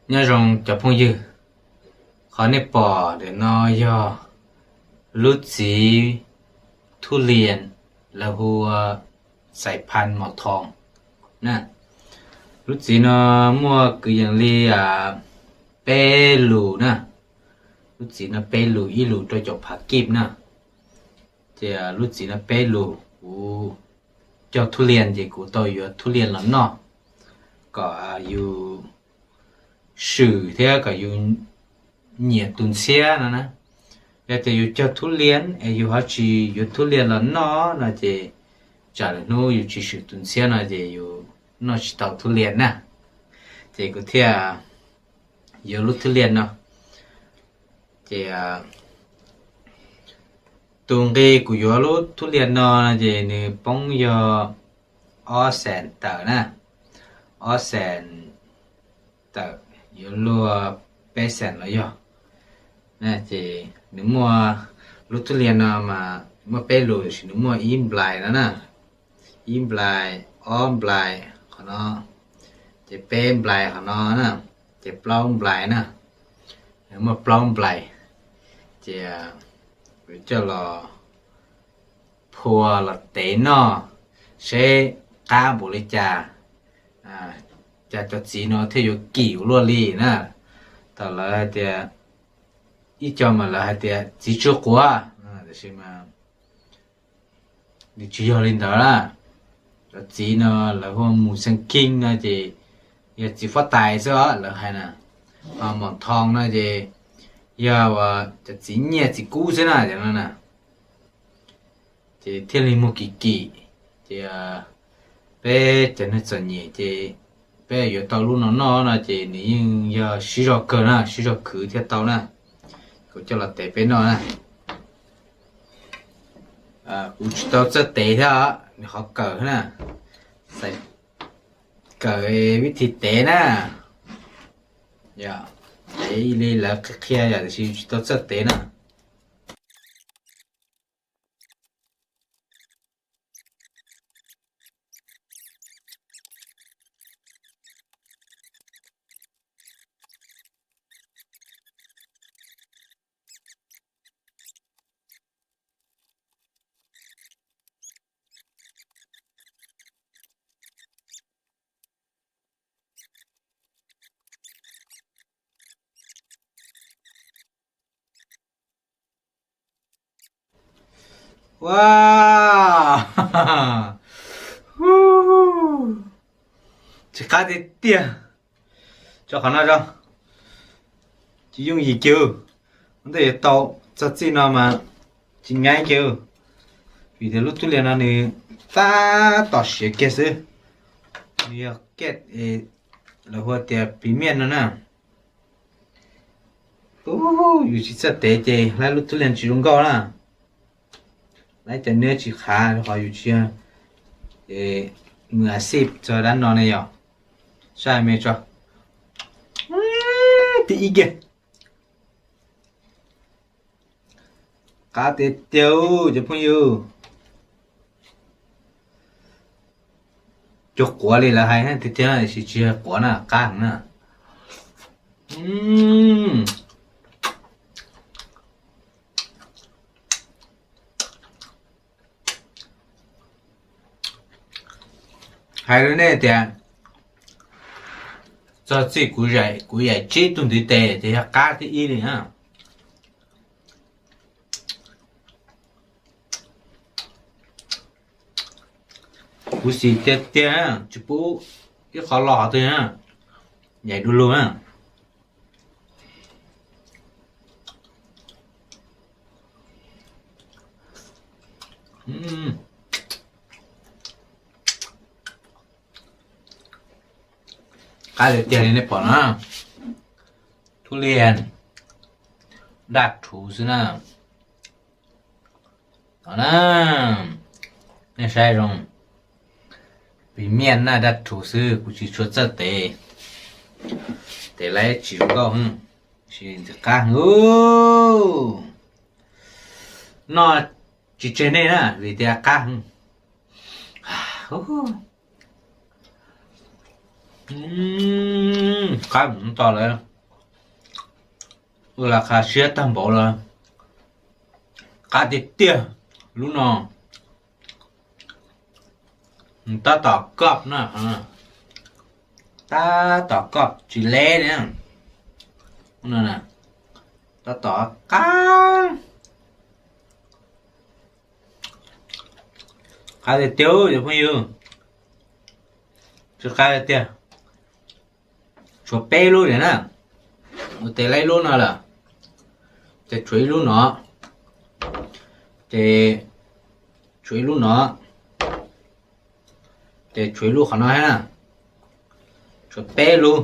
Nyob zoo cov phooj ywg, qhov nej pom ntawm no yog lub txiv thub lias, lawv hu ua xais phan mos thoo na. Lub txiv no muaj kwv yees li peb lus na. Lub txiv no peb lus, ib lus rau caum phav kij na. Ces lub txiv no peb lus, kuv cog thub lias ces kuv tau yuav thub lias los noj kom yus swm thiab kom yus nyiam tus ntxhiab no na. Yog tias yus cog thub lias es yus ho tsis yuav thub lias los noj no ces tsam lwm hnub yus tsis swm tus ntxhiab no ces yus noj tsis tau thub lias na. Ces kuv thiaj yuav lub thub lias no. Ces tus nqi kuv yuav lub thub lias no ces nws poob yog ob xees tawm na, ob xees tawm yuav luag peb xees los yog. Ces nws muaj, lub thub lias no mas muaj peb lus, tiam sis nws muaj ib nplais no na, ib nplais, ob nplais qhov no, ces peb nplais qhov no na, ces plaub nplais na, muaj plaub nplais. Ces coj los phua los tev noj seb qab npaum li cas, cas cov txiv no thiaj yuav kim ua luaj li na. Thaum lawv hais tias, ib co mas lawv hais tias txiv tsw quav, tiam sis mas nws tsis yog li ntawd na. Cov txiv no lawv hu mus xeev khij no ces yog txiv huab tais xwb os lawv hais na. Ho mos thoo no ces yog cov txiv nyiaj txiv kub xwb na, cov no na. Ces thiaj li muaj kim kim. Ces peb cov neeg txom nyem ces peb yuav tau lub no noj no ces nws yeej yog sib zog kawg na, sib zog khwv thiaj tau na. Kuv coj los tev peb noj na. Kuv tsis tau txawj tev thiab, nws qhov kawm na, kawm vib thib tev na. Tev li lawv qhia qhia yom, tiam sis tsis tau txawj tev na. Ua, tsis qab tiag tiag. Tso qhov no tso, tsis yooj yim kiag. Ua ntej yuav tau txog txij no mas tsis nyab kiag, vim tias lub tub lias no nws tab tom siav kiag xwb. Nws yog ket, lawv hu tias pis miaj no na. Yus tsis txawj tev ces laib lub tub lias tsis zoo nkauj na. Laib cov nws tsis qhav rau qhov yus tsis yog mus a xij txog dab no ne yom. Saib me tso, tib ib kiag. Qab tiag tiag cov phooj ywg. Cua quav li lawv hais tiag tiag, tiam sis tsis yog quav na, qab heev na. Hais rau nej tias txog txij kuv yaim tsib tug ntiv tes ces yog qab thib ib li na. Kuv xis tiag tiag, tsis pub ib qho los qhov twg na, yaim du lug na. Qab tiag tiag li nej pom na, thub lias daj rhuv xwb na. Nej saib zoo, pis miaj na, daj rhuv xwb, kuv tsis tshua txawj tev, tev laib tsis zoo nkauj, tsis ntxim qab. Noj tsis tseg nej na vim tias qab. Mm, qab mus to lawm, ua las qha siab tag npaum lawm. Qab tiag tiag, lub no tab tom koj na, tab tom koj tsis leb li. No, tab tom qab, qab tiag tiag cov phooj ywg, tsis qab tiag. Tshuav peb lub li na, ua tes laib lub no lawm, ces tshuav ib lub no, ces tshuav ib lub no, ces tshuav ib lub qhov no thiab na. Tshuav peb lub,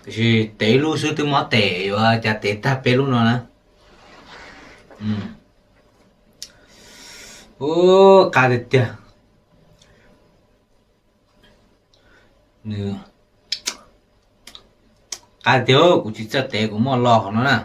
tiam sis tev ib lub xwb twb mob tes, yuav cas tev tag peb lub no na. Ub, qab tiag tiag. Nws qab tiag, kuv tsis txawj tev kuv muaj lo qhov no na.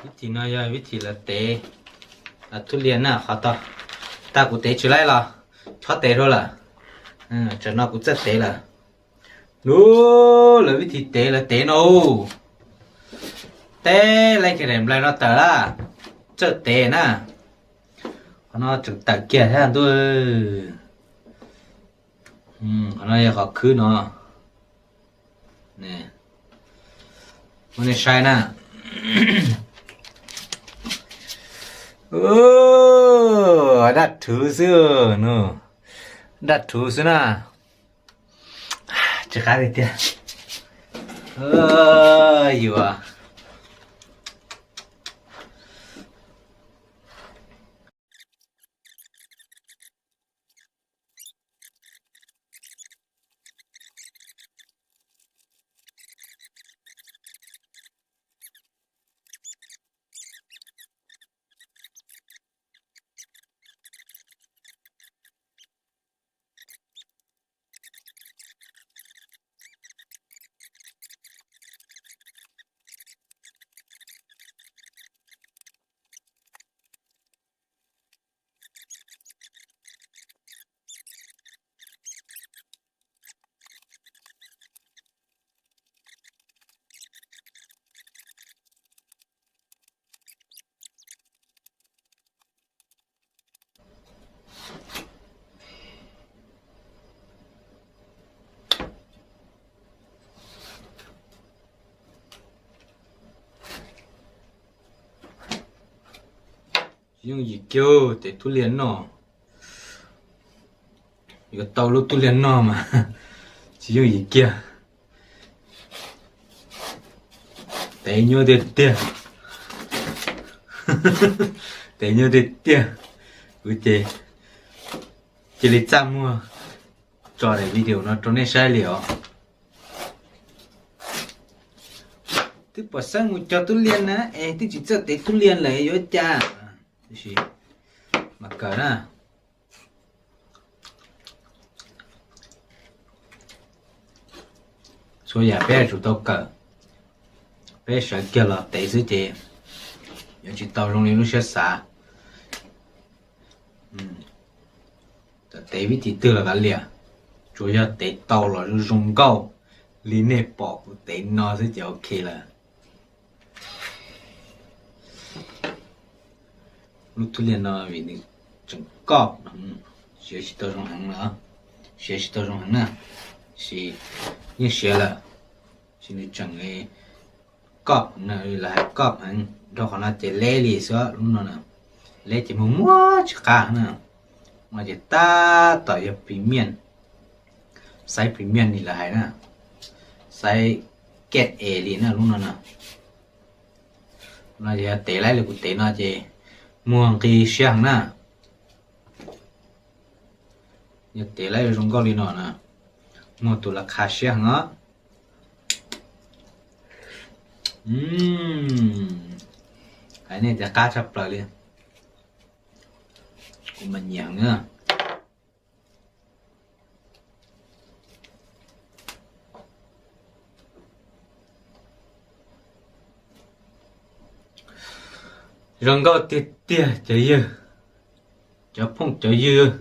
Vib thim no yog vib thim lawv tev thub lias na, qhov tag kuv tev tsis laib los chob tes rau lawm. Tsam no kuv txawj tev lawm. Nub, lawv vib thim tev lawv tev no, teb laij kiag daim nplai no tawm lawm, txawj tev na. Qhov no tseem tawm kiag thiab ntuj. Qhov no yog qhov khwb no. Muab nej saib na. Daj rhuv xwb, daj rhuv xwb na. Tsis qab li tiag. Yuav Tsis yooj yim kiag tes tub liaj noj. Yuav tau lub tub liaj noj mas tsis yooj yim kiag. Tev nyuaj tiag tiag. Tev nyuaj tiag tiag. Kuv ces cia li txaj muag tso daim video no rau nej saib li os. Twb pom xeeb mus cog tub liaj na es twb tsis txawj tev tub liaj lawm yuav cas. Tiam sis mas kawm na. Txhua yam peb yuav tsum tau kawm, peb sawv kiag los tev xwb ces yuav tsis tau zoo li lub siab xav. Txawm tev vib thim twg los kav liam, tsuas yog tev tau los zoo zoo nkauj li nej pom kuv tev no xwb ces ok lawm. Lub tub liaj no vim nws tseem koj, siav tsis tau zoo heev na, siav tsis tau zoo heev na, sis yeej siav lawm, sis nws tseem koj heev na, lawv hais koj heev, rau qhov no ces leb li xwb lub no na, leb ces muag muag tsis qab na, no ces tab tom yog premium, xaiv premium li lawv hais na, xaiv grade A li na lub no na. No yog tev laib li kuv tev no ces muag nqi siab heev na. Yog tev laib zoo nkauj li no na, muag tus las qha siab heev os. Hais nej tias qab tshaj plaws li. Kuv mas nyiam heev na. Zoo nkauj tiag tiag cov ywg, cov phooj cov ywg.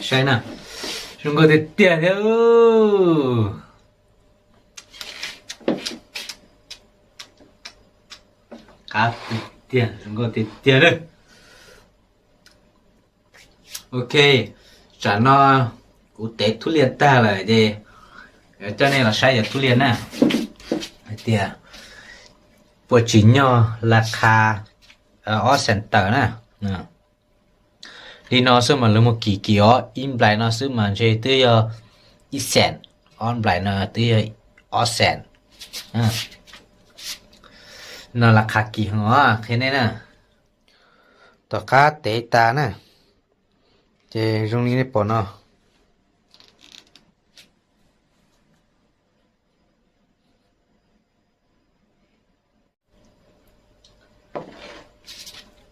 Saib na, zoo nkauj tiag tiag thiab. Qab tiag tiag, zoo nkauj tiag tiag na. Ok, tsam no kuv tev thub liaj tag lawm ces coj nej los saib cov thub liaj na, hais tias puas tsim nyog la qha ob xees tawm na. Li no xwb mas lawv muag kim kim os, ib nplais no xwb mas ntshe twb yog ib xees, ob nplais no twb yog ob xees. No la qha kim heev os, qhia nej na. Tom qab tev tas na, ces zoo li nej pom no.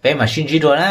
Peb mam sib ntsib dua na.